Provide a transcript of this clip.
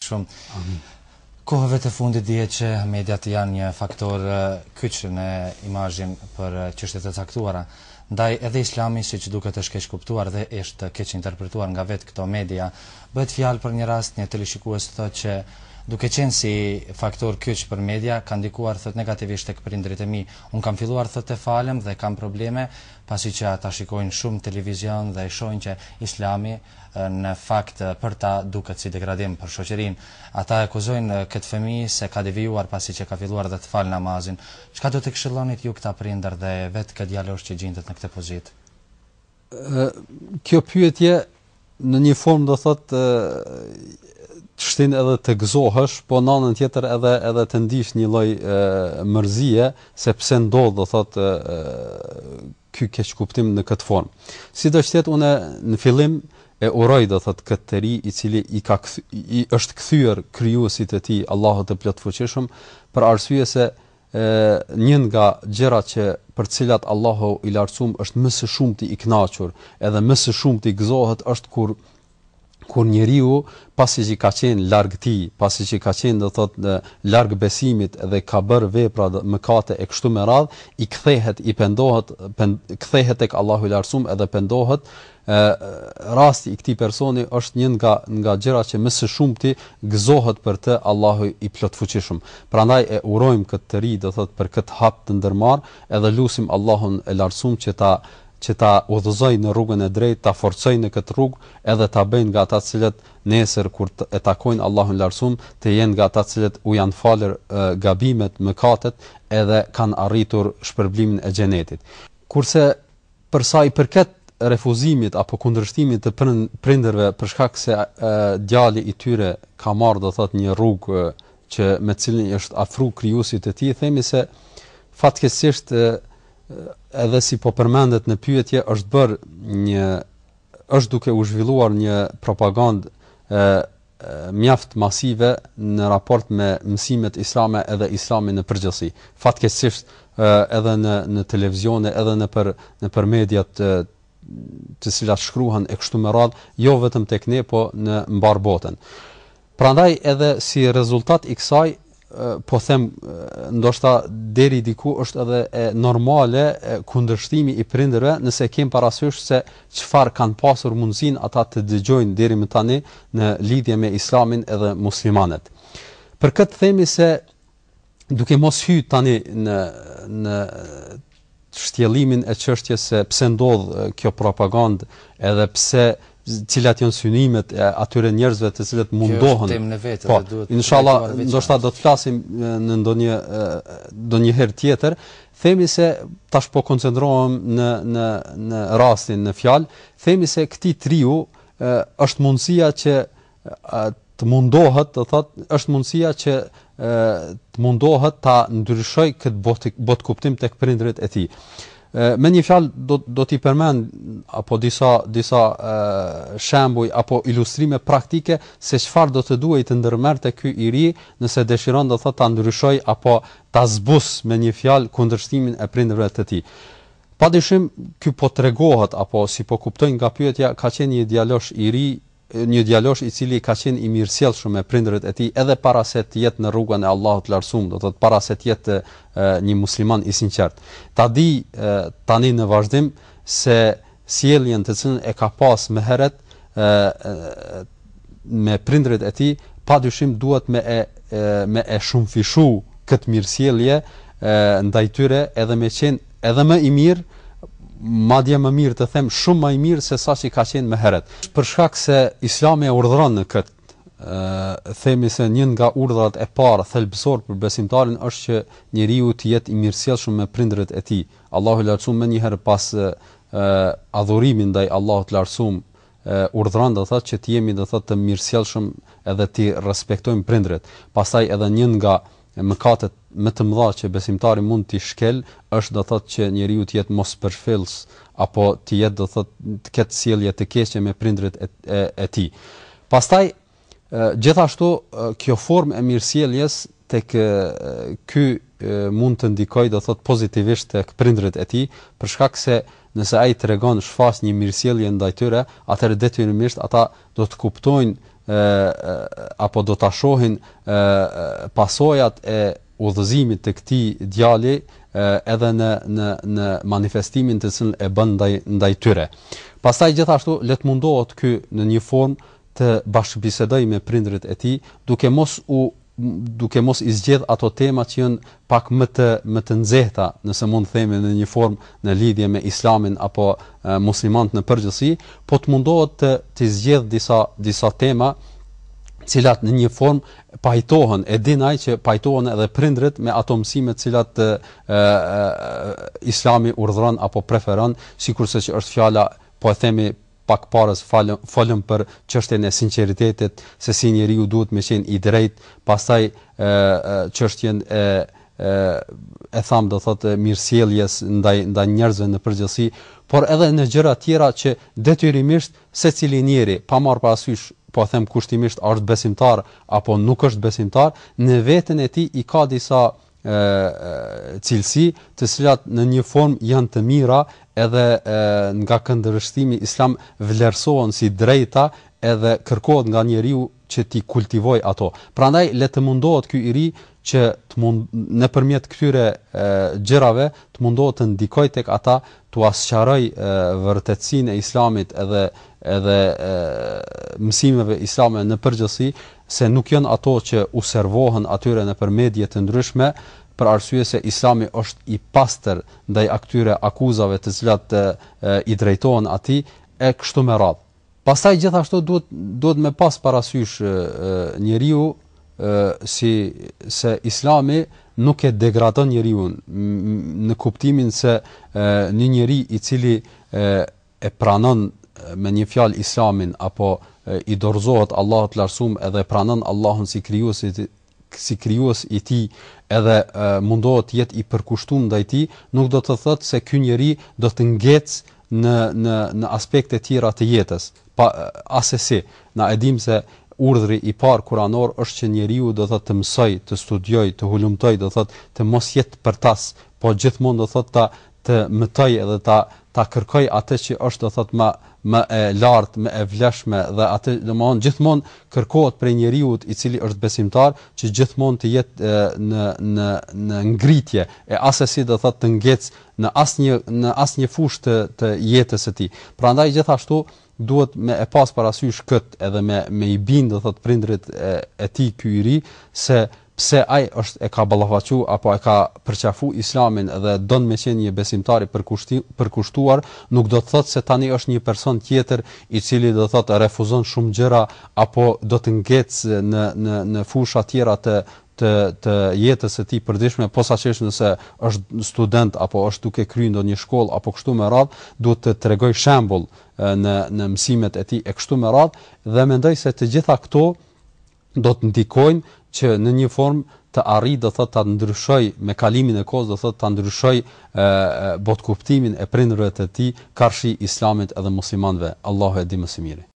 Shumë. Amin. Kohëve të fundit dihet që mediat janë një faktor kyç në imazhin për çështje të caktuara. Ndaj edhe Islami siç duket është keqkuptuar dhe është keqinterpretuar nga vetë këto media. Bëhet fjalë për një rast, një teleshikues thotë që duke qenë si faktor kyç për media, ka ndikuar thotë negativisht tek prindërit e mi. Unë kam filluar thotë të falem dhe kam probleme pasi që ata shikojnë shumë televizion dhe shohin që Islami në fakt për ta duket si degradim për shoqërinë. Ata e akuzojnë këtë fëmijë se ka devijuar pasi që ka filluar dhe të falë namazin. Çka do të këshillonit ju këta prindër dhe vetë këtë djalosh që gjindet në këtë pozitë? Kjo pyetje në një formë do thotë të shtin edhe të gëzohesh, po në anën tjetër edhe edhe të ndish një lloj mërzie se pse ndodh do thotë ky keqkuptim në këtë formë. Sido që të jetë unë në fillim e uroj do thotë këtë të ri i cili i ka kthy, i është kthyer krijuesit të tij Allahut të plotfuqishëm për arsye se e, një nga gjërat që për të cilat Allahu i lartësum është më së shumti i kënaqur, edhe më së shumti gëzohet është kur kur njeriu pasi që ka qenë larg tij, pasi që ka qenë do thotë larg besimit dhe ka bërë vepra dhe mëkate e kështu me radhë, i kthehet, i pendohet, pen, kthehet tek Allahu i Lartësum edhe pendohet, ë rasti i këtij personi është një nga nga gjërat që më së shumti gëzohet për të Allahu i plotfuqishëm. Prandaj e urojmë këtë të ri, do thotë për këtë hap të ndërmarrë, edhe lusim Allahun e Lartësum që ta që ta udhëzojë në rrugën e drejtë, ta forcojë në këtë rrugë, edhe ta bëjë nga ata të cilët nesër kur e takojnë Allahun e Lartësum, të jenë nga ata të cilët u janë falur gabimet, mëkatet, edhe kanë arritur shpërblimin e Xhenetit. Kurse për sa i përket refuzimit apo kundërshtimit të prindërve për shkak se djali i tyre ka marrë do thotë një rrugë që me të cilën i është afru krijuesit të tij, themi se fatkeqësisht edhe si po përmendet në pyetje është bërë një është duke u zhvilluar një propagandë e mjaft masive në raport me mësimet islame edhe islamin në përgjithësi. Fatkeqësisht edhe në në televizione, edhe nëpër nëpër mediat të, të cilat shkruhen e kështu me radhë, jo vetëm tek ne, po në mbarë botën. Prandaj edhe si rezultat i kësaj po them ndoshta deri diku është edhe e normale kundërshtimi i prindërve nëse kem parasysh se çfarë kanë pasur mundësinë ata të dëgjojnë deri më tani në lidhje me Islamin edhe muslimanët. Për këtë themi se duke mos hy tani në në shtjellimin e çështjes se pse ndodh kjo propagandë edhe pse cilat janë synimet e atyre njerëzve të cilët mundohen. Kjo është temë në vete po, dhe duhet inshallah ndoshta do të flasim në ndonjë ndonjë herë tjetër. Themi se tash po koncentrohem në në në rastin në fjalë, themi se këtij të riu është mundësia që të mundohet, do thotë, është mundësia që të mundohet ta ndryshojë këtë bot botëkuptim tek prindërit e tij. Me një fjalë do do t'i përmend apo disa disa e, shembuj apo ilustrime praktike se çfarë do të duhej të ndërmerrte ky i ri nëse dëshiron do thotë ta ndryshojë apo ta zbus me një fjalë kundërshtimin e prindërve të tij. Padyshim ky po tregohet apo si po kuptoj nga pyetja ka qenë një djalosh i ri një djalosh i cili ka qenë i mirësjellshëm me prindërit e tij edhe para se të jetë në rrugën e Allahut të Lartësuar, do të thotë para se të jetë një musliman i sinqertë. Ta di tani në vazhdim se sjelljen të cilën e ka pas më herët me prindërit e tij, padyshim duhet me e me e shumëfishu këtë mirësjellje ndaj tyre edhe me qenë Edhe më i mirë, madje më mirë të them shumë më i mirë se sa që ka qenë më herët. Për shkak se Islami e urdhëron në këtë, themi se një nga urdhrat e parë thelbësor për besimtarin është që njeriu të jetë i mirësjellshëm me prindërit e tij. Allahu i Lartësuar menjëherë pas adhurimit ndaj Allahut të Lartësuar urdhëron do thotë që të jemi do thotë të mirësjellshëm edhe t'i respektojmë prindërit. Pastaj edhe një nga mëkatet më të mëdha që besimtari mund t'i shkel është do thotë që njeriu të jetë mospërfillës apo të jetë do thotë të ketë sjellje të keqe me prindërit e e, e tij. Pastaj gjithashtu kjo formë e mirësjelljes tek ky mund të ndikojë do thotë pozitivisht tek prindërit e tij, për shkak se nëse ai tregon shfaq një mirësjellje ndaj tyre, atëherë detyrimisht ata do të kuptojnë e, apo do ta shohin e, pasojat e udhëzimit të këtij djali edhe në në në manifestimin të cilin e bën ndaj ndaj tyre. Pastaj gjithashtu le të mundohet ky në një formë të bashkëbisedojë me prindërit e tij, duke mos u duke mos i zgjedh ato tema që janë pak më të më të nxehta, nëse mund të themi në një formë në lidhje me Islamin apo e, muslimanët në përgjithësi, po të mundohet të të zgjedh disa disa tema të cilat në një formë pajtohen, e din ai që pajtohen edhe prindërit me ato mësime të cilat e, e, Islami urdhëron apo preferon, sikurse që është fjala, po e themi pak parës falëm, folëm për çështjen e sinqeritetit, se si njeriu duhet me qenë i drejtë, pastaj e, çështjen e e e tham do thotë mirësjelljes ndaj ndaj njerëzve në përgjithësi, por edhe në gjëra tjera që detyrimisht secili njeri, pa marrë parasysh, po e them kushtimisht a është besimtar apo nuk është besimtar, në veten e tij i ka disa cilësi të cilat në një formë janë të mira edhe e, nga këndvështrimi islam vlerësohen si drejta edhe kërkohet nga njeriu që t'i kultivojë ato. Prandaj le të mundohet ky i ri që të mund nëpërmjet këtyre e, gjërave të mundohet të ndikojë tek ata, t'ua sqarojë vërtetësinë e Islamit edhe edhe e, mësimeve islame në përgjithësi, se nuk janë ato që u servohen atyre nëpër medie të ndryshme, për arsye se Islami është i pastër ndaj këtyre akuzave të cilat e, i drejtohen atij e kështu me radhë. Pastaj gjithashtu duhet duhet me pas parasysh njeriu si se Islami nuk e degradon njeriun në kuptimin se një njeri i cili e, e pranon me një fjalë Islamin apo i dorëzohet Allahut të Lartësum edhe e pranon Allahun si krijues si krijues i tij edhe e, mundohet të jetë i përkushtuar ndaj tij, nuk do të thotë se ky njeri do të ngec në në në aspekte tjera të jetës. Pa asesi, na e dimë se urdhri i parë kuranor është që njeriu do thotë të mësojë, të studiojë, të hulumtojë, do thotë të mos jetë përtas, po gjithmonë do thotë ta të mëtojë edhe ta ta kërkojë atë që është do thotë më më e lartë, më e vlefshme dhe atë domthon gjithmonë kërkohet prej njeriut i cili është besimtar që gjithmonë të jetë në në në ngritje e asesi do thotë të ngec në asnjë në asnjë fushë të të jetës së tij. Prandaj gjithashtu duhet me e pas parasysh kët edhe me me i bind do thotë prindërit e, e tij ky i ri se pse ai është e ka ballafaqu apo e ka përqafu Islamin dhe don me qenë një besimtar i përkushti, përkushtuar, nuk do të thotë se tani është një person tjetër i cili do të thotë refuzon shumë gjëra apo do të ngecë në në në fusha tjera të të të jetës së tij përditshme, posaçërisht nëse është student apo është duke kryer ndonjë shkollë apo kështu me radhë, duhet të tregojë shembull në në mësimet e tij e kështu me radhë dhe mendoj se të gjitha këto do të ndikojnë që në një formë të arrijë do thotë ta ndryshojë me kalimin e kohës do thotë ta ndryshojë botëkuptimin e prindërve të tij karshi Islamit edhe muslimanëve. Allahu e di më së miri.